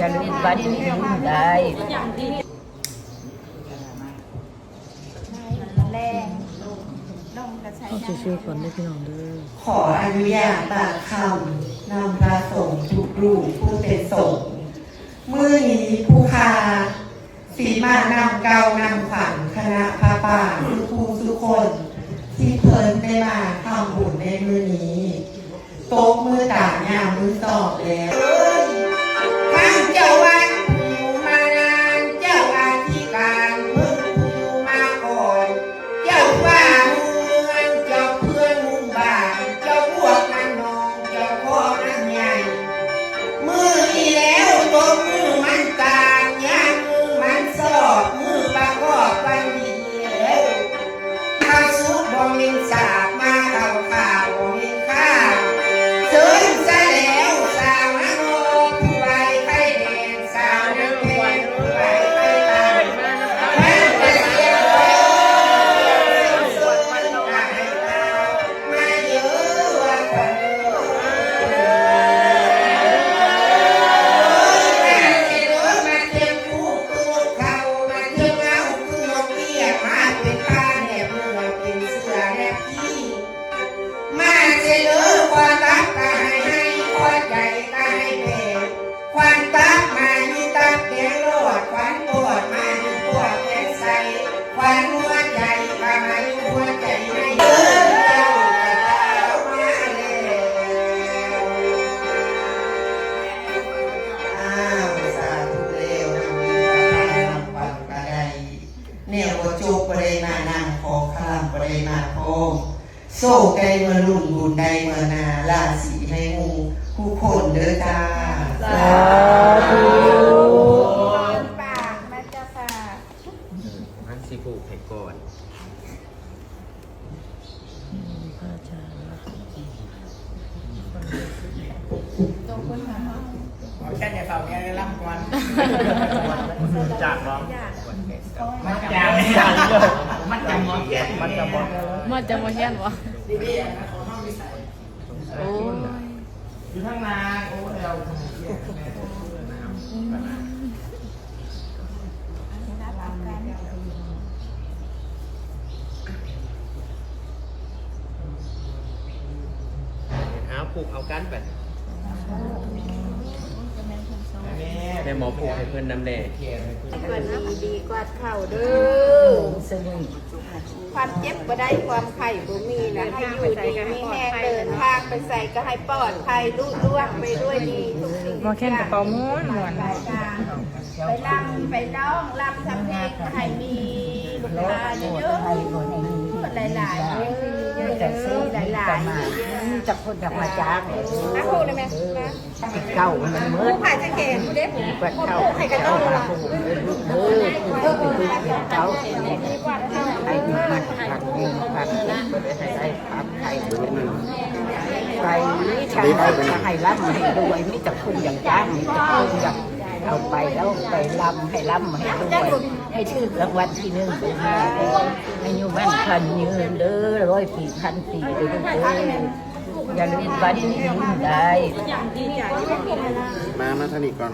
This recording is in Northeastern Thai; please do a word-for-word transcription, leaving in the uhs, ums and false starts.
อย่าลืมวันนี้ลืมได้ แรงลงกระใช้ เอา ได้ ซื่อๆก่อนเด้อพี่น้องเด้อ ขออนุญาตบาทคำนำพระสงฆ์ทุกรูปผู้เป็นสงฆ์ มื้อนี้ผู้ข้าสิมานำเกล้านำขวัญคณะพระป่าทุกผู้ทุกคน ที่เพิ่นได้มาทำบุญในมื้อนี้ ตบมือตามยามมื้อสอบแล้ว ทั้งเจ้าวัดผู้มานาน เจ้าอธิการเพิ่งผู้มาก่อน เจ้าฟ้าเมือง เจ้าเพื่อนหมู่บ้าน เจ้าพวกมันน้อง เจ้าพ่อมันใหญ่ มื้อนี้แล้วตบมือมันตามยามมื้อมันสอบ มื้อประกอบวันดีแล้ว ข้าวสุกบ่แม่นสากมาเข้าข้าวบ่แม่นข้าว เชิญซะแล้วสาวนาโนผู้ไว้ไข่แดง สาวนาแพงผู้ไว้ไข่ตา ท่านเกษตรกรสดมันก็ให้ข้าวมาเยอะว่าขวัญเอ้ย มาเถอะมาเถอะคู่คือเขา มาเถอะเอาคือนกเอี้ยง มาเป็นผ้าแนบเนื้อ เป็นเสื้อแนบขี้ มาเสนอความรักก็ให้ให้ ความใจก็ให้แผ่ ความตักมาอยู่ตักแดงรอด ความปอดมาอยู่ปอดแดงใส ความหัวใจก็มาอยู่หัวใจในเดินเจ้าก็เท้ามาแล้ว อ้าว สาธุแล้ว นำมีกระทำนำปังก็ได้ แนวบ่จบบ่ได้มานั่ง ขอคลำบ่ได้มาพร้อม โชคได้เมื่อรุ่น บุญได้เมื่อหน้า ราศีให้หมู่ผู้คนเด้อจ้า สาธุ ปากมาเจ้าค่ะ มันสิผูกให้ก่อน อืม พระอาจารย์ แค่เนี่ยเขาแค่ได้รับก่อน จากร้อง มันจำ มันจำหมอแค่ มันจำหมอ มันจะบ่แค่นบ่ โอ้ย อยู่ข้างหน้า โอ้ย เรา เอาผูกเอากันไป แม่หมอผูกให้เพิ่นนำแน่ กวาดน้ำดีกวาดเข่าเด้อ ความเจ็บบ่ได้ความไข้บ่มีนะ ให้อยู่ดีมีแฮง เดินทางไปใสก็ให้ปลอดภัยลุล่วงไปด้วยดีทุกสิ่ง หมอแคนกระเป๋าม้วนม้วน ไปลำไปร้องลำทำเพลงให้มีลูกค้าเยอะๆหลายๆเด้อ หลายๆเด้อ มีแต่คนอยากมาจ้าง นะครูได้ไหม เก่ามันเหมือน ผู้ขายจะแก่ผู้ได้ผู้ ผู้เก่า ผู้ขายก็ต้องระวัง เออ เออ เก่า ให้มันผัดเงินผัด ให้ได้ผัดไข่ ไปทางใดก็ให้ร่ำให้รวย มีแต่คนอยากจ้าง มีแต่คนอยาก เอาไปแล้วไปร่ำให้ร่ำให้รวย ให้ถืกรางวัลที่หนึ่งไปหา อายุมั่นขวัญยืนเด้อ ร้อยปีพันปีเด้อลูกเอ้ย อย่าลืมวันนี้ลืมได้ มา มาทางนี้ก่อน